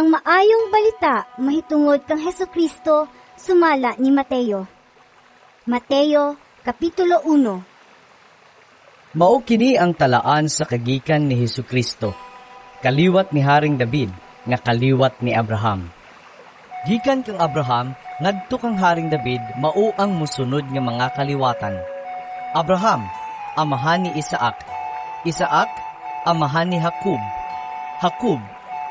Ang Maayong Balita mahitungod kang Hesukristo sumala ni Mateo. Mateo Kapitulo 1. Mao kini ang talaan sa kagikan ni Hesukristo, kaliwat ni Haring David, nga kaliwat ni Abraham. Gikan kang Abraham ngadto kang Haring David mao ang musunod nga mga kaliwatan. Abraham, amahan ni Isaac. Isaac, amahan ni Jacob. Jacob,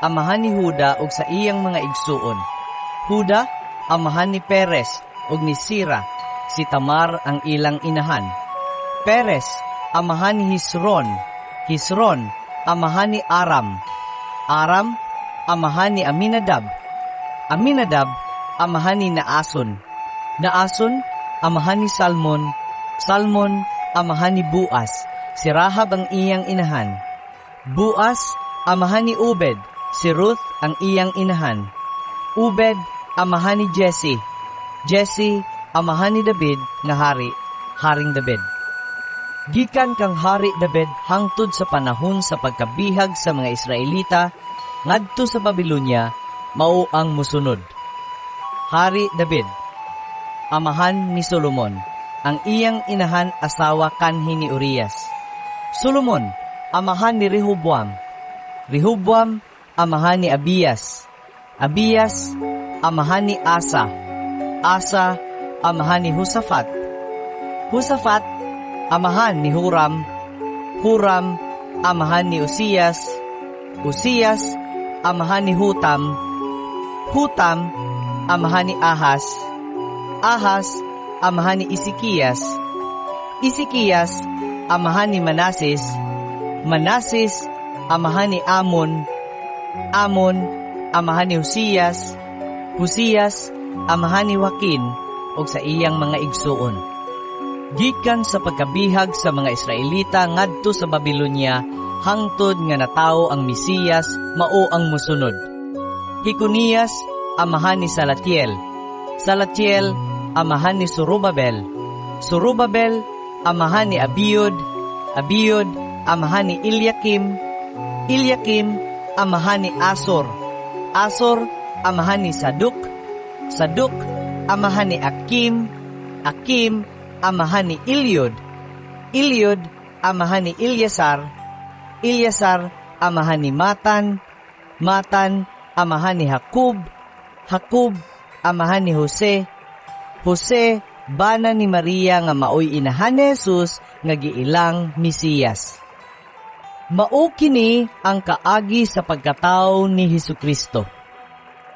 amahan ni Huda ug sa iyang mga igsuon. Huda, amahan ni Perez ug ni Sira, si Tamar ang ilang inahan. Perez, amahan ni Hisron. Hisron, amahan ni Aram. Aram, amahan ni Aminadab. Aminadab, amahan ni Naason. Naason, amahan ni Salmon. Salmon, amahan ni Buas. Si Rahab ang iyang inahan. Buas, amahan ni Obed. Si Ruth ang iyang inahan. Obed, amahan ni Jesse. Jesse, amahan ni David nga hari, Haring David. Gikan kang Hari David hangtod sa panahon sa pagkabihag sa mga Israelita ngadto sa Babylonia, mao ang musunod. Hari David, amahan ni Solomon, ang iyang inahan asawa kanhi ni Urias. Solomon, amahan ni Rehoboam. Rehoboam, amahan ni Abias. Abias, amahan ni Asa. Asa, amahan ni Josafat. Josafat, amahan ni Huram. Huram, amahan ni Uzias. Uzias, amahan ni Hutam. Hutam, amahan ni Ahas. Ahas, amahan ni Ezekias. Ezekias, amahan ni Manases. Manases, amahan ni Amon. Amon, amahan ni Josias. Josias, amahan ni Joaquin ug sa iyang mga igsuon. Gikan sa pagkabihag sa mga Israelita ngadto sa Babylonia hangtod nga natawo ang Mesiyas mao ang musunod. Heconias, amahan ni Salatiel. Salatiel, amahan ni Zorobabel. Zorobabel, amahan ni Abiud. Abiud, amahan ni Eliakim. Eliakim, amahan ni Asor. Asor, amahan ni Saduk. Saduk, amahan ni Akim. Akim, amahan ni Eliud. Eliud, amahan ni Eleazar. Eleazar, amahan ni Matan. Matan, amahan ni Jacob. Jacob, amahan ni Jose. Jose, bana ni Maria nga maoy inahan ni Jesus nga giilang Mesiyas. Mao kini ang kaagi sa pagkatawo ni Hesukristo.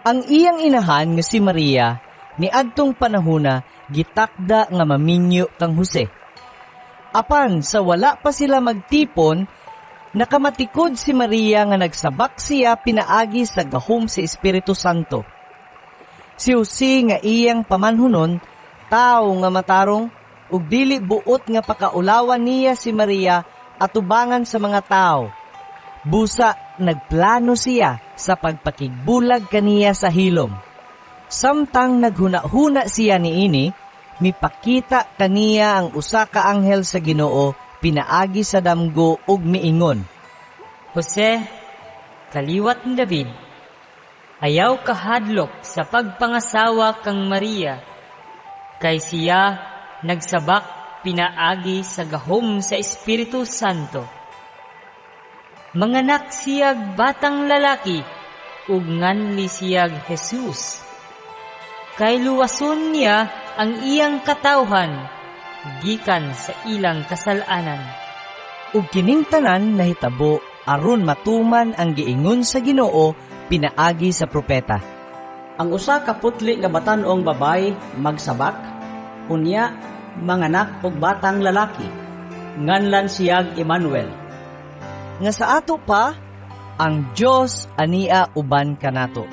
Ang iyang inahan nga si Maria niadtong panahona gitakda nga maminyo kang Jose. Apan sa wala pa sila magtipon, nakamatikod si Maria nga nagsabak siya pinaagi sa gahom sa Espiritu Santo. Si Jose nga iyang pamanhunon, tawo nga matarong, ug dili buot nga pakaulawan niya si Maria atubangan sa mga tao. Busa nagplano siya sa pagpakigbulag kaniya sa hilom. Samtang naghuna-huna siya niini, mipakita kaniya ang usa ka anghel sa Ginoo pinaagi sa damgo ug miingon, "Jose, kaliwat ni David, ayaw kahadlok sa pagpangasawa kang Maria, kay siya nagsabak pinaagi sa gahom sa Espiritu Santo. Manganak siyag batang lalaki, ug nganli siyag Jesus. Kay luwason niya ang iyang katawhan gikan sa ilang kasalanan." Ug kining tanan nahitabo aron matuman ang giingon sa Ginoo pinaagi sa propeta. "Ang usa ka putli nga batan-ong babayi magsabak, unya manganak og batang lalaki. Nganlan siyag Emmanuel." Nga sa ato pa, ang Dios ania uban kanato.